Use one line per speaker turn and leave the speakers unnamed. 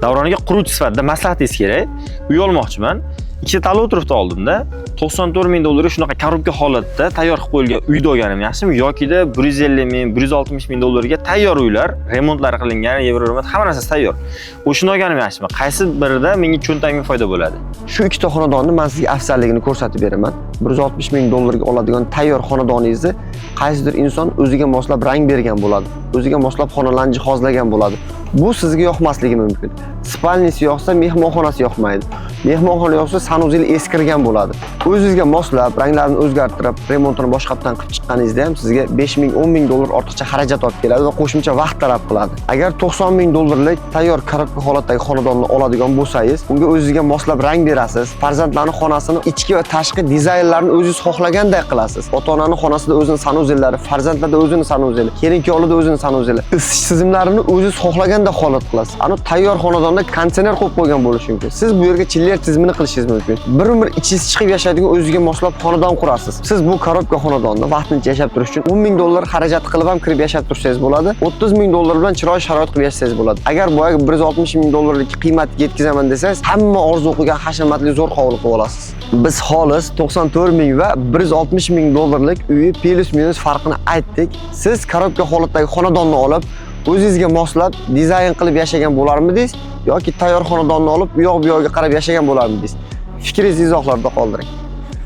Davron aka, quruvchi sifatida maslahatingiz kerak. Uy olmoqchiman. Ikkita tanlov turibdi oldimda. 94 ming dollarga shunaqa коробка holatda tayyor qilib qo'yilgan uyni olganim yaxshimi yokida 150 ming, 160 ming dollarga tayyor uylar, remontlari qilingan, евроремонт, hamma narsasi tayyor. O'shani olganim yaxshimi? Qaysi birida menga cho'ntagimga foyda bo'ladi?
Shu ikkita xonadonni man sizga afzalligini ko'rsatib beraman. 160 ming dollarga oladigan tayyor xonadoningizni qaysidir inson o'ziga moslab rang bergan bo'ladi. O'ziga moslab xonalarni jihozlagan bo'ladi. Bu sizga yoqmasligi mumkin. Спальня si yoqsa, mehmonxonasi yoqmaydi. Mehmonxona yoqsa, санузел eskirgan bo'ladi. O'zingizga moslab, ranglarini o'zgartirib, remontini boshqatdan qilib chiqqaningizda ham sizga 5 ming, 10 ming dollar ortiqcha xarajat olib keladi va qo'shimcha vaqt talab qiladi. Agar 90 ming dollarlik tayyor коробка holatdagi xonadonni oladigan bo'lsangiz, unga o'zingizga moslab rang berasiz. Farzandlarning xonasini ichki va tashqi dizaynlarini o'zingiz xohlaganday qilasiz. Ota-onani xonasida o'zini санузел lari, farzandlarda o'zini санузел i, kelin kuyovlarda o'zini санузел i. Isitish tizimlarini o'zingiz xohlaganday holat qilasiz. Ani tayyor xonadonda konditsioner qo'yib qo'ygan bo'lishi mumkin. Siz bu yerga chiller tizimini qilishingiz mumkin. Bir umr ichingiz chiqib yashaydigan o'zingizga moslab xonadon qurasiz. Siz bu коробка xonadonda vaqtincha yashab turish uchun 10 ming dollar xarajat qilib ham kirib yashab tursangiz bo'ladi. 30 ming dollar bilan chiroyli sharoit qilib yashasangiz bo'ladi. Agar boyagi 160 ming dollarlik qiymatga yetkazaman desangiz, hamma orzu qilgan hashamatli zo'r hovli qilib olasiz. Biz xolis 94 ming va 160 ming dollarlik uyi плюс-минус farqini aytdik. Siz коробка holatdagi xonadonni olib, o'zingizga moslab dizayn qilib yashagan bo'larmidingiz yoki tayyor xonadonni olib, u yoq bu yog'iga qarab yashagan bo'larmidingiz? Fikringizni izohlarda qoldiring.